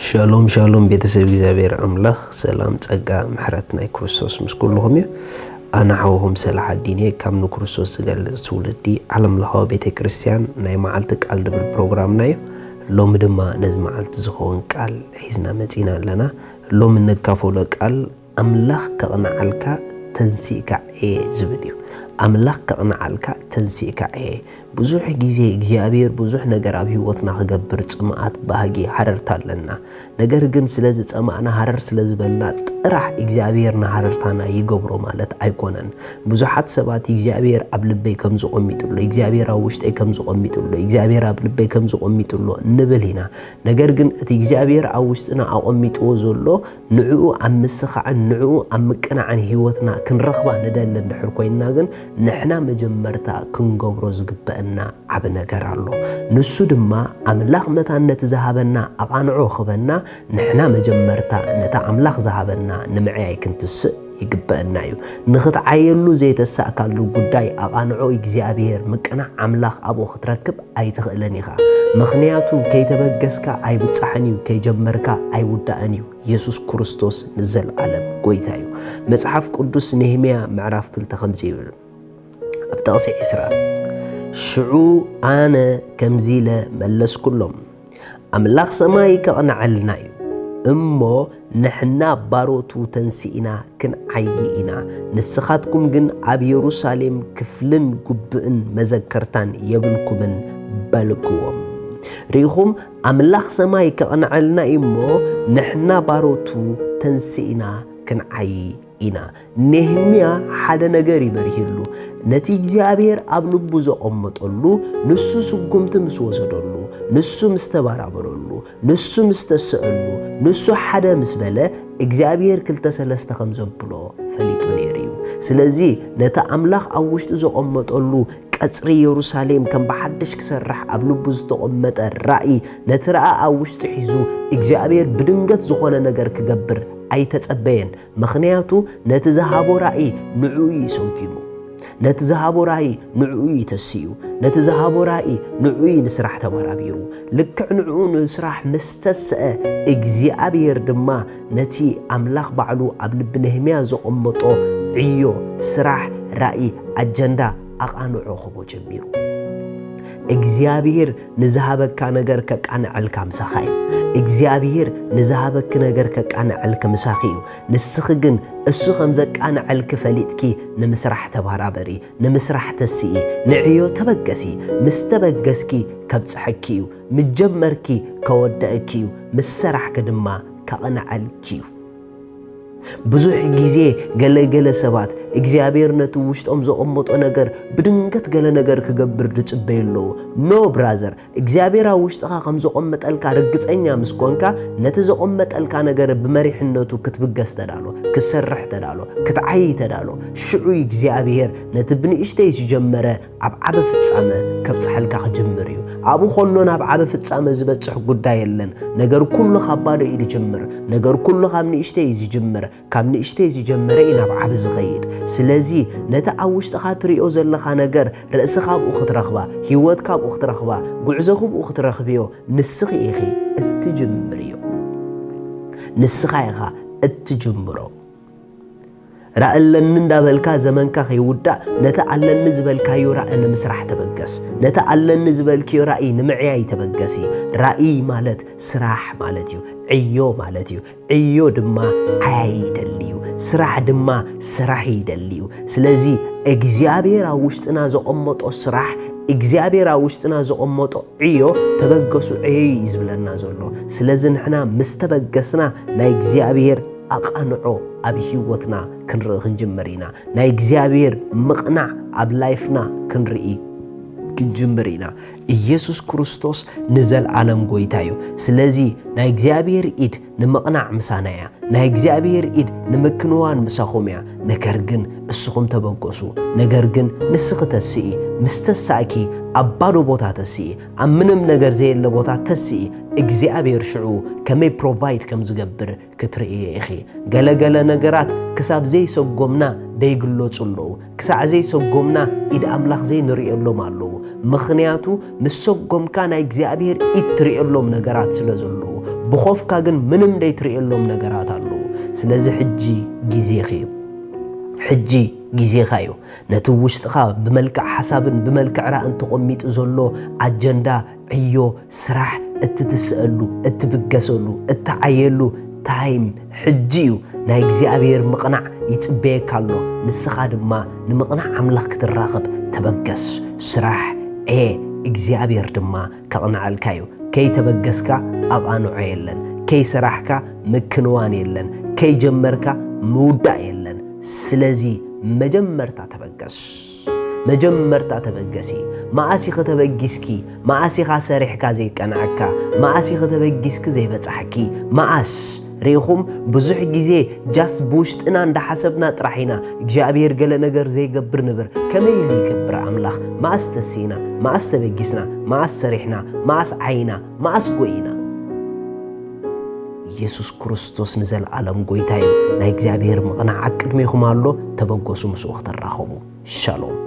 ሻሎም ሻሎም ቤተሰብ እግዚኣብሔር ኣምላኽ ሰላም ጸጋ ምሕረት ናይ ክርስቶስ ምስ ኩልኹም እዩ። ኣነ ሓውኹም ሰላሓዲን እየ ካብ ንክርስቶስ ዝገልጽ ትውልዲ ዓለም ለኻዊ ቤተ ክርስቲያን። ናይ መዓልቲ ቃል ድብል ፕሮግራምና እዩ። ሎሚ ድማ ነዚ መዓልቲ ዝኸውን ቃል ሒዝና መጺና ኣለና። ሎሚ እንካፈሎ ቃል ኣምላኽ ከቕንዓልካ ተንሲእካ እየ ዝብል እዩ። ኣምላኽ ከቕንዓልካ ተንሲእካ እየ። ብዙሕ ግዜ እግዚኣብሔር ብዙሕ ነገር ኣብ ህይወትና ክገብር ጽምኣት ባህጊ ሃረርታ ኣለና። ነገር ግን ስለ ዝጸማእና ሃረር ስለ ዝበልና ጥራሕ እግዚኣብሔር ንሃረርታና ይገብሮ ማለት ኣይኮነን። ብዙሓት ሰባት እግዚኣብሔር ኣብ ልበይ ከም ዝቖሚጥሎ እግዚኣብሔር ኣብ ውሽጠይ ከም ዝቖሚጥሎ እግዚኣብሔር ኣብ ልበይ ከም ዝቖሚጥሎ ንብል ኢና። ነገር ግን እቲ እግዚኣብሔር ኣብ ውሽጥና ኣቖሚጥዎ ዘሎ ንዕኡ ኣብ ምስኻዕን ንዕኡ ኣብ ምቅናዕን ህይወትና ክንረኽባ ንደሊ እንድሕር ኮይንና ግን ንሕና መጀመርታ ክንገብሮ ዝግበአና ዓብ ነገር ኣሎ። ንሱ ድማ ኣምላኽ መታን ነቲ ዝሃበና ኣቓንዖ ክበና ንሕና መጀመርታ ነታ ኣምላኽ ዝሃበና ንምዕያይ ክንትስእ ይግበአና እዩ። ንኽትዓየሉ ዘይተሳእካሉ ጉዳይ ኣቓንዖ እግዚኣብሔር ምቅናዕ ኣምላኽ ኣብኡ ክትረክብ ኣይትኽእልን ኢኻ። ምኽንያቱ ከይተበገስካ ኣይብጻሕን እዩ፣ ከይጀመርካ ኣይውዳእን እዩ። የሱስ ክርስቶስ ንዘለኣለም ጎይታ እዩ። መጽሓፍ ቅዱስ ነህምያ ምዕራፍ ክልተ ከምዚ ይብል ኣብ ጠቕሲ ዕስራ ሽዑ ኣነ ከምዚ ኢለ መለስኩሎም፣ ኣምላኽ ሰማይ ከቕንዐልና እዩ እሞ ንሕና ባሮቱ ተንሲእና ክንዓዪ ኢና፣ ንስኻትኩም ግን ኣብ የሩሳሌም ክፍልን ጉብእን መዘከርታን የብልኩምን በልክዎም። ርኢኹም ኣምላኽ ሰማይ ከቕንዐልና እዩ እሞ ንሕና ባሮቱ ተንሲእና ክንዓዪ ኢና። ነህምያ ሓደ ነገር እዩ በሪህሉ። ነቲ እግዚኣብሔር ኣብ ልቡ ዘቐመጠሉ ንሱ ስጉምቲ ምስ ወሰደሉ፣ ንሱ ምስ ተባራበረሉ፣ ንሱ ምስ ተስአሉ፣ ንሱ ሓደ ምስ በለ እግዚኣብሔር ክልተ ሰለስተ ከም ዘብሎ ፈሊጡ ነይሩ እዩ። ስለዚ ነቲ ኣምላኽ ኣብ ውሽጡ ዘቐመጠሉ ቀጽሪ የሩሳሌም ከም ብሓድሽ ክሰርሕ ኣብ ልቡ ዝተቐመጠ ራእይ ነቲ ረኣ ኣብ ውሽጡ ሒዙ እግዚኣብሔር ብድንገት ዝኾነ ነገር ክገብር ኣይተጸበየን። ምኽንያቱ ነቲ ዝሃቦ ራእይ ንዕኡ እዩ ሰጒሙ። ነቲ ዝሃቦ ራእይ ንዕኡ እዩ ተሲኡ። ነቲ ዝሃቦ ራእይ ንዕኡ እዩ ንስራሕ ተባራቢሩ። ልክዕ ንዕኡ ንስራሕ ምስ ተስአ እግዚኣብሔር ድማ ነቲ ኣምላኽ ባዕሉ ኣብ ልቢ ነህምያ ዘቐመጦ ዕዮ፣ ስራሕ፣ ራእይ፣ ኣጀንዳ ኣቓንዖ ክቦ ጀሚሩ። እግዚኣብሔር ንዝሃበካ ነገር ከቃንዐልካ ምሳኻ እዩ። እግዚኣብሔር ንዝሃበኪ ነገር ከቃንዐልኪ ምሳኺ እዩ። ንስኺ ግን እሱ ከም ዘቃንዐልኪ ፈሊጥኪ ንምስራሕ ተባራበሪ፣ ንምስራሕ ተስኢ፣ ንዕዮ ተበገሲ። ምስ ተበገስኪ ከብጽሐኪ እዩ። ምስ ጀመርኪ ከወደእኪ እዩ። ምስ ሰራሕኪ ድማ ከቕንዐልኪ እዩ። ብዙሕ ግዜ ገለ ገለ ሰባት እግዚኣብሔር ነቲ ውሽጦም ዘቐመጦ ነገር ብድንገት ገለ ነገር ክገብር ዝጽበዩ ኣለዉ። ኖ ብራዘር፣ እግዚኣብሔር ኣብ ውሽጥኻ ከም ዘቐመጠልካ ርግጸኛ ምስ ኮንካ ነቲ ዘቐመጠልካ ነገር ብመሪሕነቱ ክትብገስ ተዳሎ፣ ክትሰርሕ ተዳሎ፣ ክትዓይ ተዳሎ። ሽዑ እግዚኣብሔር ነቲ ብንእሽተይ ዝጀመረ ኣብ ዓቢ ፍጻመ ከብጽሐልካ ክጅምር እዩ። ኣብኡ ከሎ ናብ ዓቢ ፍጻመ ዝበጽሕ ጉዳይ የለን። ነገር ኩሉ ካብ ባዶ እዩ ዝጅምር። ነገር ኩሉ ካብ ንእሽተይ እዩ ዝጅምር። ካብ ንእሽተይ ዝጀመረ እዩ ናብ ዓቢ ዝኸይድ። ስለዚ ነቲ ኣብ ውሽጥኻ ትሪኦ ዘለኻ ነገር ርእስኻ ኣብኡ ክትረኽባ፣ ህይወትካ ኣብኡ ክትረኽባ፣ ጉዕዞኹ ኣብኡ ክትረኽብዮ ንስኺ ኢኺ እትጅምርዮ። ንስኻ ኢኻ እትጅምሮ። ራእይ ኣለኒ እንዳበልካ ዘመንካ ከይውዳእ ነቲ ኣለኒ ዝበልካዮ ራእይ ንምስራሕ ተበገስ። ነቲ ኣለኒ ዝበልክዮ ራእይ ንምዕያይ ተበገሲ። ራእይ ማለት ስራሕ ማለት እዩ። ዕዮ ማለት እዩ። ዕዮ ድማ ዓያይ ይደሊ እዩ። ስራሕ ድማ ስራሕ ይደሊ እዩ። ስለዚ እግዚኣብሔር ኣብ ውሽጥና ዘቐመጦ ስራሕ፣ እግዚኣብሔር ኣብ ውሽጥና ዘቐመጦ ዕዮ ተበገሱ ዕዮ እዩ ዝብለና ዘሎ። ስለዚ ንሕና ምስ ተበገስና ናይ እግዚኣብሔር ኣቓንዖ ኣብ ህይወትና ክንርኢ ክንጅምር ኢና። ናይ እግዚኣብሔር ምቕናዕ ኣብ ላይፍና ክንርኢ ክንጅምር ኢና። ኢየሱስ ክርስቶስ ንዘለኣለም ጎይታ እዩ። ስለዚ ናይ እግዚኣብሔር ኢድ ንምቕናዕ ምሳና እያ። ናይ እግዚኣብሔር ኢድ ንምክንዋን ምሳኹም እያ። ነገር ግን እስኹም ተበገሱ። ነገር ግን ንስኺ ተስኢ። ምስ ተሳእኪ ኣብ ባዶ ቦታ ተስኢ። ኣብ ምንም ነገር ዘየለ ቦታ ተስኢ። እግዚኣብሔር ሽዑ ከመይ ፕሮቫይድ ከም ዝገብር ክትርእየ ኢኺ። ገለ ገለ ነገራት ክሳብ ዘይሰጎምና ደይግለጹ ኣለዉ። ክሳዕ ዘይሰጎምና ኢድ ኣምላኽ ዘይንርእየሎም ኣለዉ። ምኽንያቱ ምስ ሰጎምካ ናይ እግዚኣብሔር ኢድ ትርእየሎም ነገራት ስለ ዘለዉ። ብኾፍካ ግን ምንም ዘይትርእየሎም ነገራት ኣለዉ። ስለዚ ሕጂ ግዜኺ እዩ። ሕጂ ግዜኻ እዩ። ነቲ ውሽጥኻ ብመልክዕ ሓሳብን ብመልክዕ ራእን ተቐሚጡ ዘሎ ኣጀንዳ፣ ዕዮ፣ ስራሕ እትትስእሉ፣ እትብገሰሉ፣ እትዓየሉ ታይም ሕጂ እዩ። ናይ እግዚኣብሔር ምቕናዕ ይጽበየካ ኣሎ። ንስኻ ድማ ንምቕናዕ ኣምላኽ ክትራኸብ ተበገስ። ስራሕ፣ ዕየ፣ እግዚኣብሔር ድማ ከቕንዐልካ እዩ። ከይተበገስካ ኣብ ኣንዖ የለን። ከይሰራሕካ ምክንዋን የለን። ከይጀመርካ ምውዳእ የለን። ስለዚ መጀመርታ ተበገስ። መጀመርታ ተበገሲ። መኣስ ኢኺ ተበጊስኪ? መኣስ ኢኻ ሰሪሕካ ዘይቀንዐካ? መኣስ ኢኺ ተበጊስኪ ዘይበጻሕኪ? መኣስ? ርኢኹም፣ ብዙሕ ግዜ ጃስ ብውሽጥና እንዳሓሰብና ጥራሕ ኢና እግዚኣብሔር ገለ ነገር ዘይገብር ንብር። ከመይ ኢሉ ይገብር ኣምላኽ? መኣስ ተሲእና? መኣስ ተበጊስና? መኣስ ሰሪሕና? መኣስ ዓይና? መኣስ ጎይና? ኢየሱስ ክርስቶስ ንዘለዓለም ጎይታ እዩ። ናይ እግዚኣብሔር ምቕናዕ ኣብ ቅድሜኹም ኣሎ። ተበገሱ፣ ምስኡ ክትራኸቡ። ሻሎም።